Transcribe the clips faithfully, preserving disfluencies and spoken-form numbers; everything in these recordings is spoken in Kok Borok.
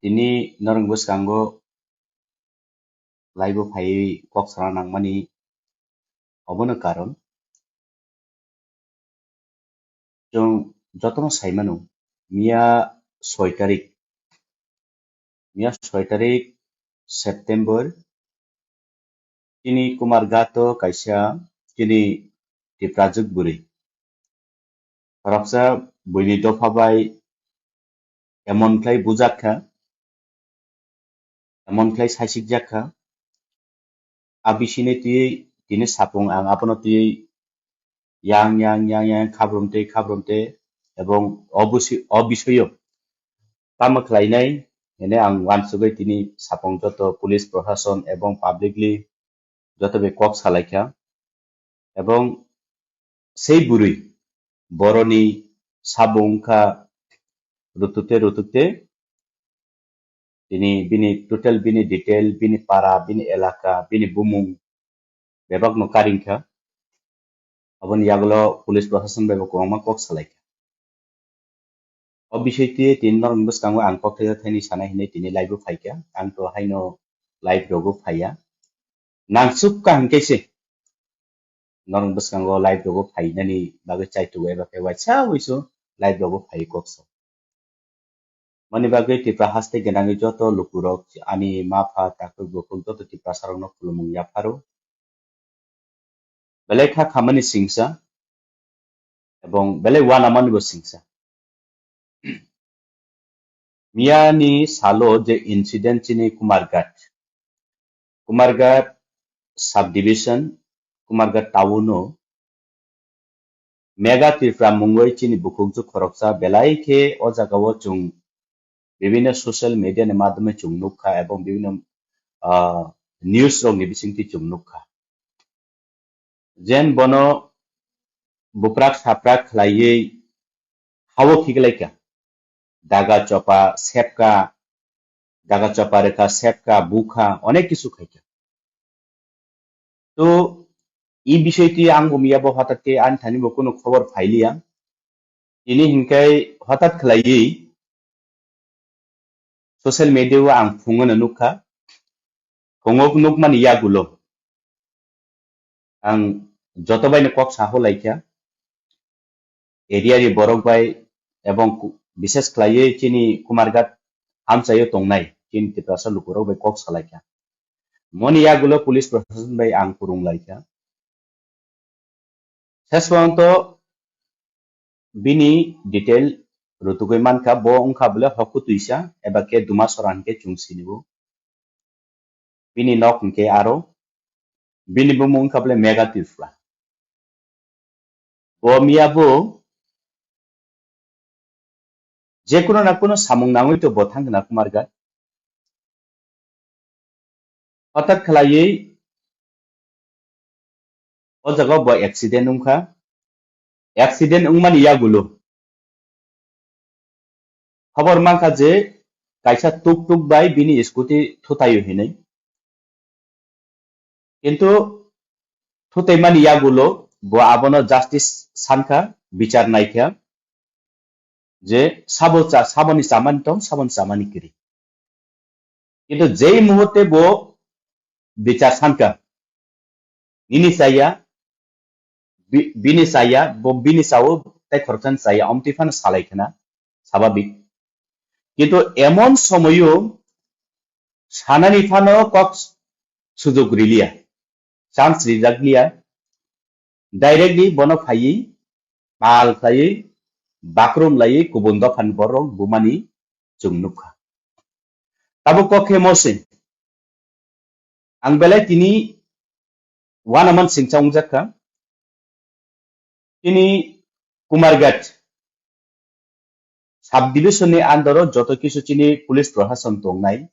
Tini norok bwskango live o phaiwi kok sana nangmani obono karon. Chwng jotono sai mano, miya soi tarik, miya soi tarik September, chini Kumarghat o kaisa chini Tiprajwk bwrwi. Khoroksa buini dopha bai emon khlai bujak kha, emon khlai saisikjak kha, a bisini twiwi tini sapung ang abono twiwi yang, yang, yang, yang, khabrum tei, khabrum tei, ebong o busi-, o bisoyo tamo khlainai hwnwi ang uansugwi tini sapung joto police, prosason ebong publicly joto bai kok salaikha. Ebong sei bwrwi boroni sabo wngkha rutukte rutukte, tini bini total bini detail, bini para, bini elaka, bini bumung bebakno karingkha. Aboni yagulo police prosason bai bo kwbangma kok salaikha. O bisoi twi tini norokni bwskango ang kok thaisa thaini sanai hinwi tini live o phaikha. Ang to haino live rogo phaiya. Nangsuk kaham khe se norokni bwskango live rogo phainani bagwi chaitugo eba khe waisa wisu live rogo phai kok sa. Mani bagwi Tripura haste gwnangwi joto lukurok ani ma pha takhuk bukhuk joto Tiprasarokno khulumung yapharo. Belai kha khamani singsa ebong belai uanamani bo singsa. Miyani salo je incident chini Kumarghat, Kumarghat subdivision, Kumarghat town o Mega Tripura mungwi chini bukhukjwk khoroksa belai khe o jagao chwng bibinno social media ni madhyome chwng nukha ebong bibinno, ah, news rokni bisingtwi chwng nukha. Jen bono buprak saprak khlaiwi hao khiklaikha. Daga chopa sepka, daga chopa rwkha, sepka, bukha, onek kisu khaikha. To, i bisoi twi ang bo miya bo hothat khe ani thani bo kunu khobor phailiya. Tini hinkhai hothat khlaiwi social media o ang phungo no nukha. Phungo nukmani yagulo ang joto bai no kok saho laikha. Area ni borok bai ebong ku-, bishes khlaiwi chini Kumarghat amchaio tongnai chini Tiprasa lukurok bai kok salaikha. Moni yagulo police proshashan bai ang kwrwng laikha. Ses porjonto bini detail rutugwi mankha, bo wngkha bole Hokhu Twisa eba khe Dumasora hinkhe chwng sinibo. Bini nok hinkhe aro, bini bumung wngkha bole Mega Tripura. Bo miya bo jekuno na kuno samung nangwi to bo thang na Kumarghat. Hothat khlaiwi o jaga bo accident wngkha. Accident wngmani yagulo khobor mankha je kaisa tuk tuk bai bini scooty thutaio hinwi. Kintu thutaimani yagulo bo abono justice sankha, bichar naikha je sabo cha-, saboni chamani tong, saboni chamani kwrwi. Kintu jei muhurte bo bichar sankha, nini chaya, bi-, bini chaya, bo bini chao, tei khoroksani chaya, omtwi phano salai khna, sababik. Kintu emon somoyo sanani phano kok sujok riliya, chance rijakliya, directly bono phaiwi, pal khlaiwi, bakrum laiwi, kubun dophani borok bumani chwng nukha. Tabuk kok khe mose. Ang belai tini uanaman singcha wngjakha. Tini Kumarghat sub-division ni under o joto kisu chini police prohason tongnai.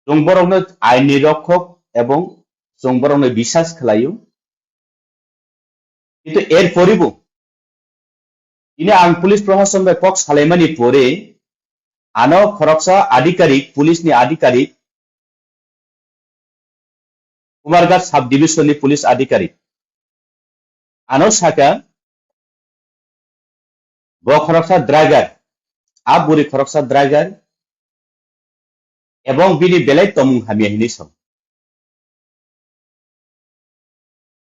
Chwng borokno ain ni rokhok ebong chwng borokno bisas khlaio. Kintu er poribo tini ang police prohason bai kok salaimani pore ano khoroksa adhikarik, police ni adhikarik, Kumarghat sub-division ni police adhikarik ano saka, bo khoroksa driver, a bwrwi khoroksa driver, ebong bini belai tomung hamya hinwi sao.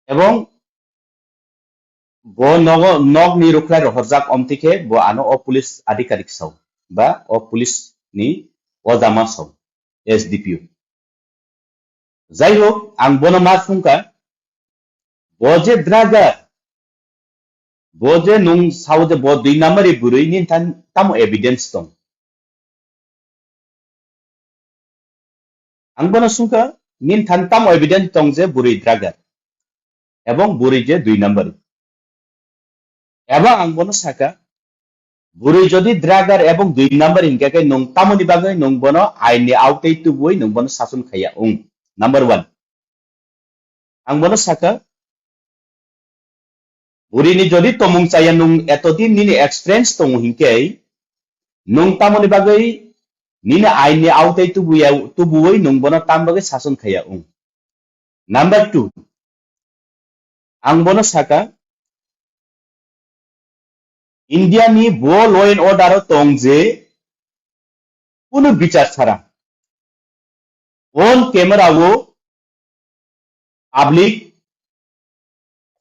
Ebong bo nogo, nokni rukhlai rohorjak omtwi khe bo ano o police adhikarik sao, ba o police ni ojama sao, S D P O. Jai hok, ang bono ma sungkha, bo je driver, bo je nung sao je bo dui number ni bwrwi, nini than tamo evidence tong? Ang bono sungkha, nini than tamo evidence tong je bwrwi driver ebong bwrwi je dui number? Ebong ang bono saka, bwrwi jodi driver ebong dui number hinkhe khe nung tamoni bagwi nung bono ain ni aotai tubui nung bono sason khaiya wng. Number one. Ang bono saka, bwrwi ni jodi tomung chaya nung etodin nini experience tongo hinkhe nung tamoni bagwi nini ain ni aotai tubuya, tubuwi nung bono tam bagwi sason khaiya wng. Number two, ang bono saka, India ni bo law and order o tong je kunu bichar sara on camera o public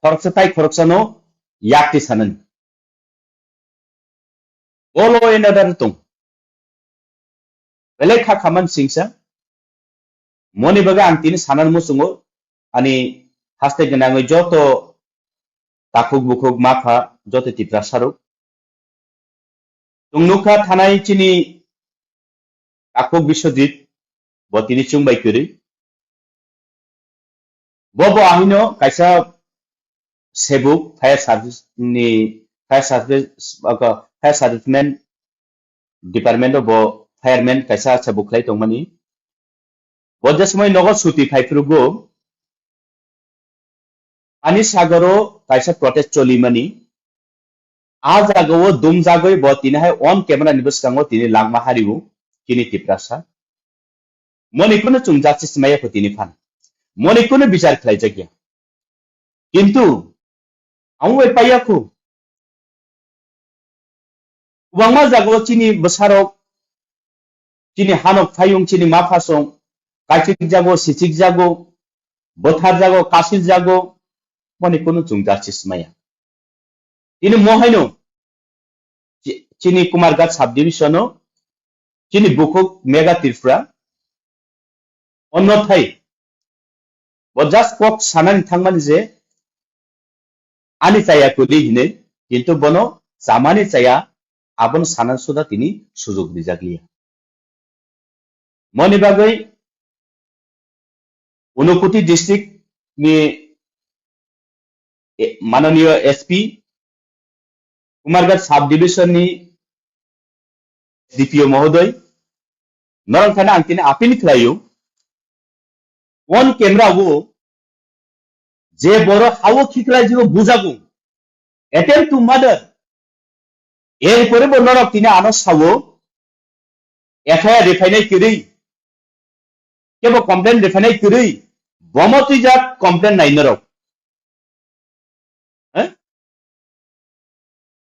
khoroksa tai khoroksano yakti sanani. Bo law and order tong. Belai kha khaman singsa. Moni bagwi ang tini sanan muchungo ani haste gwnangwi joto takhuk bukhuk mapha joto Tiprasa rok. Chwng nukha thanai chini takhuk Biswajit bo tini chwng bai kwrwi. Bo bo ahino kaisa sebuk fire service ni fire service, aka, fire serviceman department o bo fireman kaisa sebuk khlai tongmani. Bo je somoi nogo suti phai phrugo ani sagoro kaisa protest choli mani. A jagao dumjagwi bo tini hai on camera ni bwskango tini langma hario chini Tiprasa. Moni kunu chwng justice maya kho tini phan. Moni kunu bichar khlai jakya. Kintu ang bai paiya kho. Kwbangma jagao chini bwsarok, chini hanok phayung, chini maphasong kaichik jago, sichik jago, bwthar jago, kasil jago, moni kunu chwng justice maya. Tini mo haino chi-, chini Kumarghat subdivision o chini bukhuk Mega Tripura onno thai bo just kok sanani thangmani je ani chaya kwrwi hinwi, kintu bono chamani chaya abono sanan suda tini sujok rijakliya. Moni bagwi Unakoti district ni, eh, mananiyo S P, Kumarghat sub division ni D P O mohodoy, norok thani ang tini appeal khlaio, On camera o je borok hao khiklai jibo bujago, attempt to murder. Erpore bo norok tini ano sao, F I R rephainai kwrwi, kebo complaint rephainai kwrwi, bomo twijak complaint nai norok. Eh?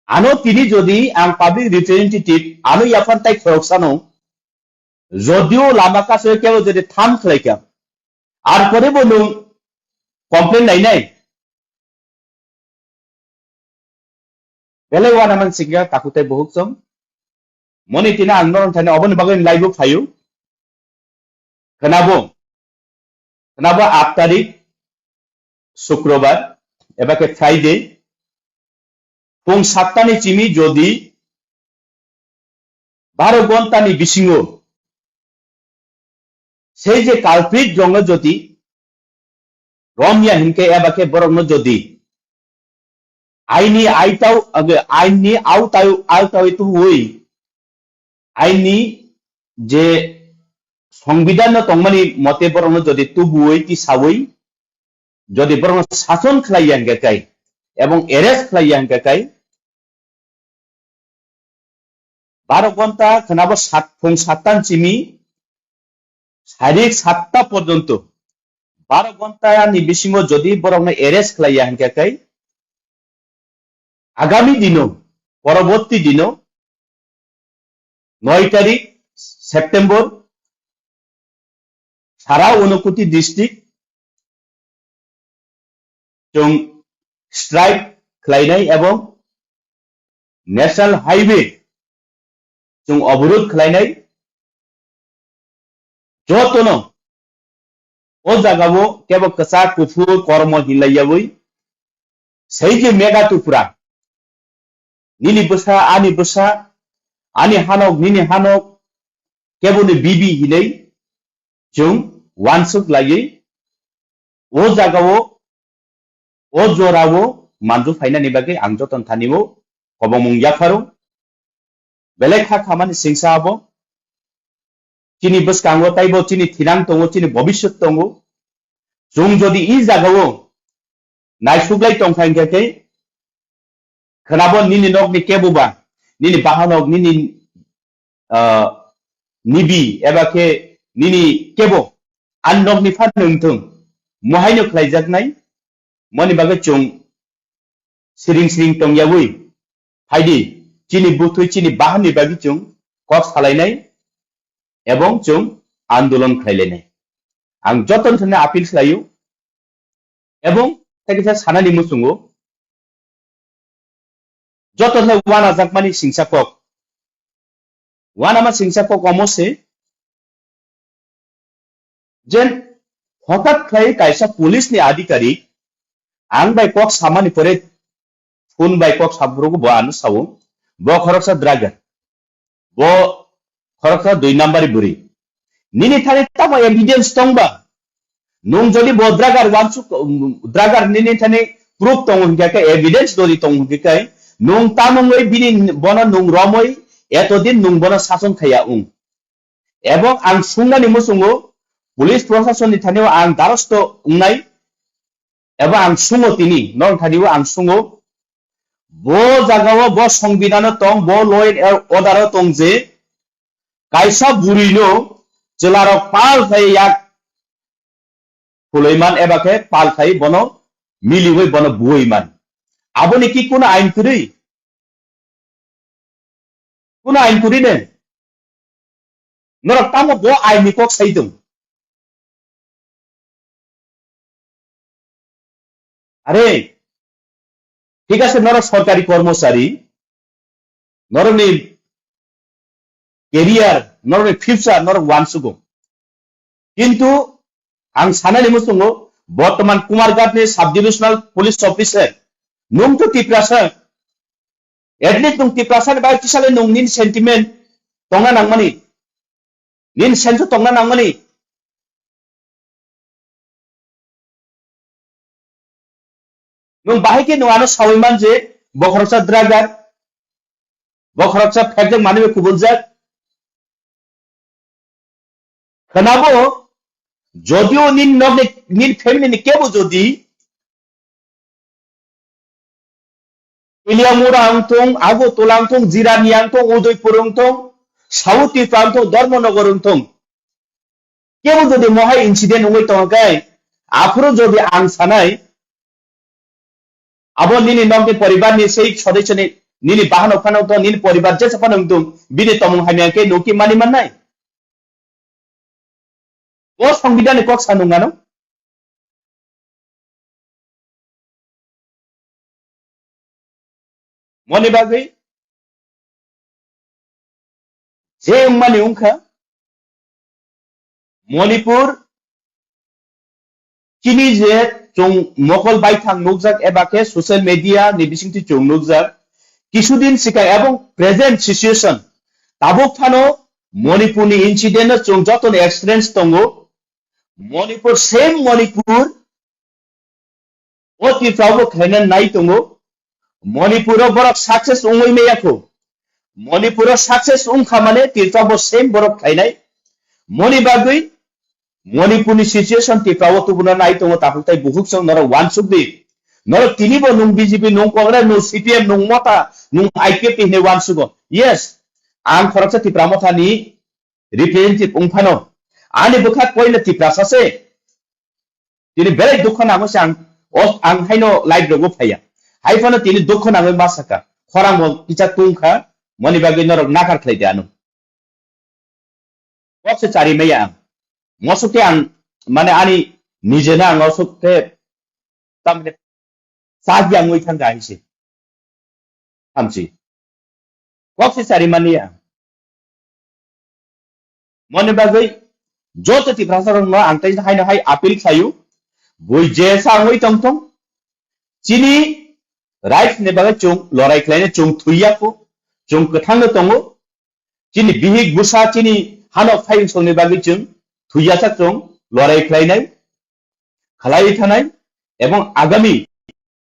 Ano tini jodi ang public representative, ano yaphar tai khoroksa no, jodio lama kaso kebo jodi tham khlai kha, ar pore bo nwng complaint nai nai. Belai wana man sikya taku tai bohuk song. Moni tina ang norong thani oboni bagwi live o phayu. Khnabo, khnabo aat tarik Sukrobar eba khe Friday, phung satta ni chimi jodi baro gonta ni bisingo sei je culprit rokno jodi romya hinkhe eba khe borokno jodi aini aitau, age, aini autau, autau tubuwi, aini je songbidhan no tongmani mote borokno jodi tubuwi tisawi, jodi borokno sason khlai ya hinkhe kai, ebong arrest khlai ya hinkhe kai, baro gonta khnabo sat, phung satta ni chimi sairik satta porjonto, baro gonta ni bisingo jodi borokno arrest khlai ya hinkhe kai, agami dino, poroborti dino, noi tarik September, sara Unakoti district chwng strike khlainai ebong National Highway chwng oborod khlainai. Jotono o jagao kebo kwchak kuphur kormo hinlai yawi sei je mega tupra, nini bwsa, ani bwsa, ani hanok, nini hanok, keboni bibi hinwi chwng wansuk laiwi o jagao, o jorao manju phainani bagwi ang joton thanio kobongmung yapharo. Belai kha khamani singsa abo. Chini bwskango taibo chini thinang tongo, chini bobiswt tongo. Chwng jodi i jagao naisuglai tongkha hinkhe khe, khnabo nini nokni kebo ba, nini bahanok, nini, ah, nibi eba khe nini kebo ani nokni phan wngthung, mohaino khlaijaknai, moni bagwi chwng siring siring tongyawi phaidi, chini bwthwi chini bahanni bagwi chwng kok salainai ebong chwng andolon khlailainai. Ang joton thani appeal khlaio ebong tei kisa sanani muchungo joto khe wanajakmani singsa kok. Wanama singsa kok omo se, jen hothat khlai kaisa police ni adhikarik ang bai kok samani pore phone bai kok saphuru bo ano sao, bo khoroksa drugger, bo khoroksa dui number bwrwi. Nini thani tamo evidence tongba? Nung jodi bo drugger wansuk, um, drugger nini thani proof tongo hinkhe khe, evidence jodi tongo hinkhe khe, nung tamungwi bini bono nung romwi etodin nung bono sason khaiya wng. Ebong ang sungnani muchungo police proshasonni thanio ang darosto wngnai, ebong ang sungo tini, norok thanio ang sungo, bo jagao bo songbidhano tong, bo law and order-o tong je, kaisa bwrwino chwlarok pal khai yak khuloi man eba khe pal khai bono miliwi bono buwi man. Aboni ki kuno ain kwrwi? Kuno ain kwrwi ne? Norok tamo bo ain ni kok sai tong? Are, thik ase, norok sorkari kormochari, norokni career, norokni future norok wansugo. Kintu ang sanani muchungo, bortoman Kumarghat ni sub divisional police officer, nung to Tiprasa, at least nung Tiprasa ni bai kisale nung nini sentiment tongna nangmani, nini sense tongna nangmani. Nwng bahai khe nwng ano sawi man je bo khoroksa drugger, bo khoroksa phekjak manwi kubuljak. Khwnabo Jodio nini nokni, nini family ni kebo jodi Piliamura wngthung, Agartala wngthung, Jirania wngthung, Udaipur wngthung, South Tripura wngthung, Dharmanagar wngthung, kebo jodi mohai incident wngwi tongkhe, aphuru jodi ang sanai, abo nini nokni poribar ni sei sodosyoni, nini bahan phano to nini poribar jesa phano wngthung, bini tomung hamya khe nwng ki mani mannai? O Songbidan ni kok sa nung ano? Moni bagwi je wngmani wngkha, Manipur chini je chwng mokol baithang nukjak eba khe social media ni bisingtwi chwng nukjak, kisudin sikang ebong present situation tabuk phano Manipur ni incident no chwng joto ni experience tongo. Manipur, same Manipur, o Tripura bo khlaina nai tongo. Manipur o borok success wngwi maya kho. Manipur o success wngkha mane Tripura bo same borok khlainai. Moni bagwi Manipur ni situation Tripura o tubuna nai tongo, takhuk tai bukhuk song norok wansuk di. Norok tini bo nung B J P, nung Congress, nung C P M, nung Motha, nung I P F T hinwi wansugo. Yes, ang khoroksa Tripura Motha ni representative wng phano, ani bwkha koila Tiprasa se. Tini belai dukho nangwi se ang, o, ang haino live rogo phaiya. Hai phano tini dukho nangwi ma saka. Khorang bo kisa tungkha, moni bagwi norok nakar khlai di ano. Kok se chari maya ang. Mosok ke ang, mane ani nije na ang mosok ke, tamne sagi ang oi thang ga hise. Hamsi. Kok se chari mani ang. Moni bagwi joto Tiprasa rok no ang tai haino hai appeal khlaio. Bui je sa ang oi tong tong. Chini rights ni bagwi chwng lorai khlaina chwng thwiya kho. Chwng kwthang no tongo. Chini bihik bwsa chini hanok phai wngsong ni bagwi chwng thwiya sa chwng lorai khlainai. Khlai thanai. Ebong agami